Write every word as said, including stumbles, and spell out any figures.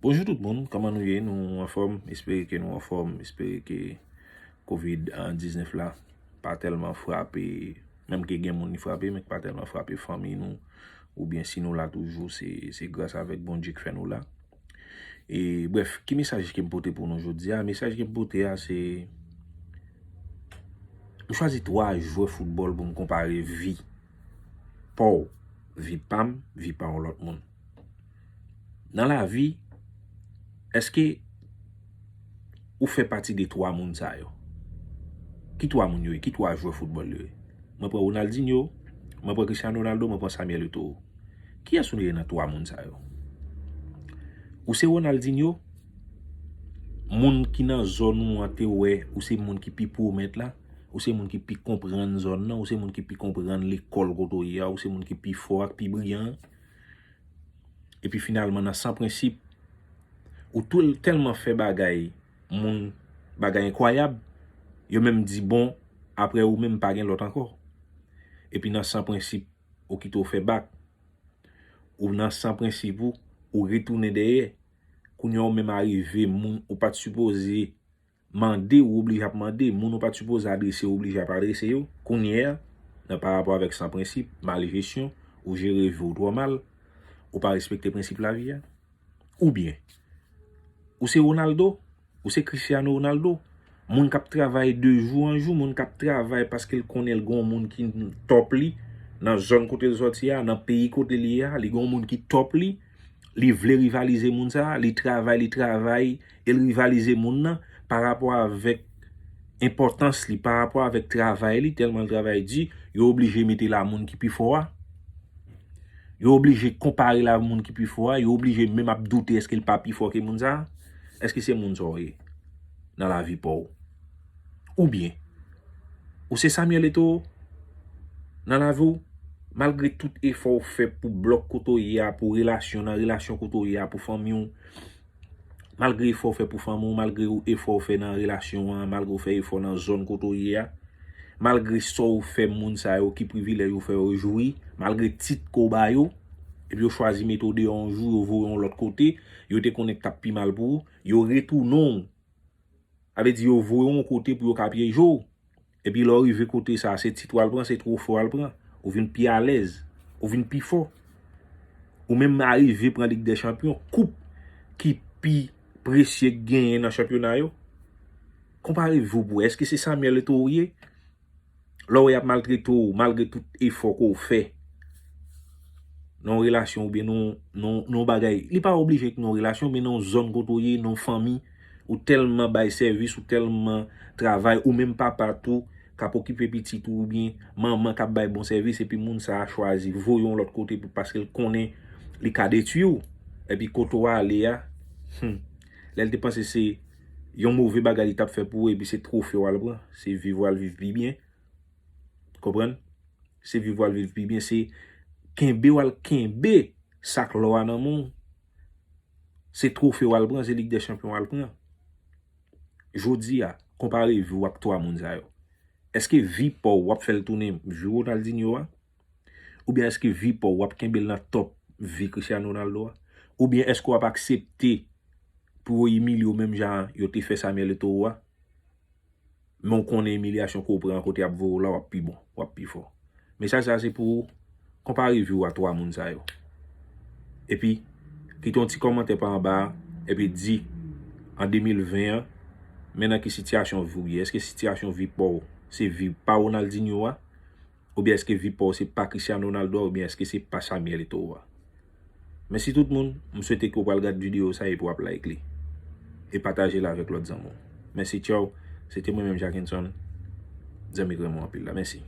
Bonjou tout moun, kòman nou ye? Nou anfòm? Espere ke nou anfòm, espere ke kovid diznèf la pa tèlman frape, menm ke gen moun li frape, men ki pa tèlman frape fanmi nou, oubyen si nou la toujou, se, se gras avèk Bondye ki fè nou la. E, brèf, ki mesaj ke m pote pou nou jodi a? Mesaj ke m pote a, se, m chwazi twa jwè foutbòl pou m konpare vi pa w, vi pa m, vi pa yon lòt moun. Nan lavi, èske ou fè pati de twa moun sa yo? Ki twa moun yo ye? Ki twa jwè foutbòl yo ye? Mwen pran Ronaldinho, mwen pran Cristiano Ronaldo, mwen pran Samuel Eto'o. Kiyès ou ye nan twa moun sa yo? Ou se Ronaldinho, moun ki nan zòn ou an te wè, ou se moun ki pi pwomèt la, ou se moun ki pi konprann zòn nan, ou se moun ki pi konprann lekòl kote w ye a, ou se moun ki pi fò ak pi briyan an. Epi finalman, nan san prensip, ou tou tèlman fè bagay, moun, bagay enkwayab, yo menm di, bon, apre ou menm pa gen lòt ankò. Epi nan san prensip, ou kite w fè bak. Ou nan san prensip ou, ou retounen dèyè. Kounye a ou menm arive, moun ou pa t sipoze mande, ou oblije ap mande, moun ou pa t sipoze adrese, ou oblije ap adrese yo. Kounye a, nan pa rapò avèk san prensip, mal jesyon, ou jere vi w twò mal, ou pa respekte prensip lavi a. Oubyen, ou se Ronaldo, ou se Cristiano Ronaldo, moun k ap travay de jou an jou, moun k ap travay paske l konnen l gen yon moun ki top li nan zòn kote l sòti a, nan peyi kote l ye a, li gen yon moun ki top li, li vle rivalize moun sa a, li travay, li travay, e l rivalize moun nan pa rapò avèk enpòtans li, pa rapò avèk travay li, tèlman l travay di, yo oblije mete l a moun ki pi fò a. Yo oblije konpare l a moun ki pi fò a, yo oblije menm ap doute èske l pa pi fò ke moun sa a? Èske se moun sa w ye nan lavi pa w? Oubyen, ou se Samuel Eto'o nan lavi w, malgre tout efò w fè pou blòk kote w ye a, pou relasyon, nan relasyon kote w ye a, pou fanmi w, malgre efò w fè pou fanmi w, malgre efò w fè nan relasyon an, malgre w fè efò nan zòn kote w ye a, malgre sa w fè moun sa yo, ki privilèj ou fè yo jwi, malgre tit ke w ba yo, epi yo chwazi mete w deyò yon jou, yo voye w yon lòt kote, yo te konnen k t ap pi mal pou ou, yo retounen w. Sa vle di yo voye w yon kote pou yo ka pyeje w. Epi lè w rive kote sa, se tit w al pran, se twofe w al pran. Ou vin pi alèz, ou vin pi fò. Ou menm arive pran Lig dè Chanpyon, koup ki pi presye k genyen nan chanpyona yo. Konpare vi w pou wè, èske se Samuel Eto'o w ye? Lè w wè y ap maltrete w, malgre tout efò ke w fè nan yon relasyon oubyen nan yon, nan yon, nan yon bagay, li pa oblije nan yon relasyon, men nan yon zòn kote w ye, nan yon fanmi, ou tèlman bay sèvis, ou tèlman travay, ou menm papa tou, k ap okipe pitit ou, oubyen manman k ap bay bon sèvis, epi moun sa a chwazi voye w yon lòt kote pou, paske l konnen li ka detwi w. Epi kote w ale a, hmm, lè l te panse se yon move bagay li t ap fè pou ou, epi se twofe w al pran, se viv w al viv pi byen. Konprann? Se viv w al viv pi byen, se kenbe w al kenbe sak lò a nan men w. Se twofe w al pran, se Lig dè Chanpyon w al pran. Jodi a, konpare vi w ak twa moun sa yo. Èske vi pa w, w ap fè l tounen vi Ronaldinho a? Oubyen èske vi pa w, w ap kenbe l nan top vi Cristiano Ronaldo a? Oubyen èske w ap aksepte pou yo imilye w menm jan yo te fè Samuel Eto'o a? Men w konnen imilyasyon ke w pran kote y ap voye w la, w ap pi bon, w ap pi fò. Mesaj sa se pou ou, konpare vi w a twa moun sa yo. Epi, kite yon ti kòmantè pa anba a, epi di, an de mil ven an, men nan ki sitiyasyon vi w ye. Èske sitiyasyon vi pa w se vi pa Ronaldinho a? Oubyen èske vi pa w se pa Cristiano Ronaldo a? Oubyen èske se pa Samuel Eto'o a? Mèsi tout moun, m swete ke w pral gad videyo sa epi w ap like li. E pataje l avèk lòt zanmi w. Mèsi, tchaw. Se te mwen menm, Jackenson. Zanmi k renmen w anpil la. Mèsi.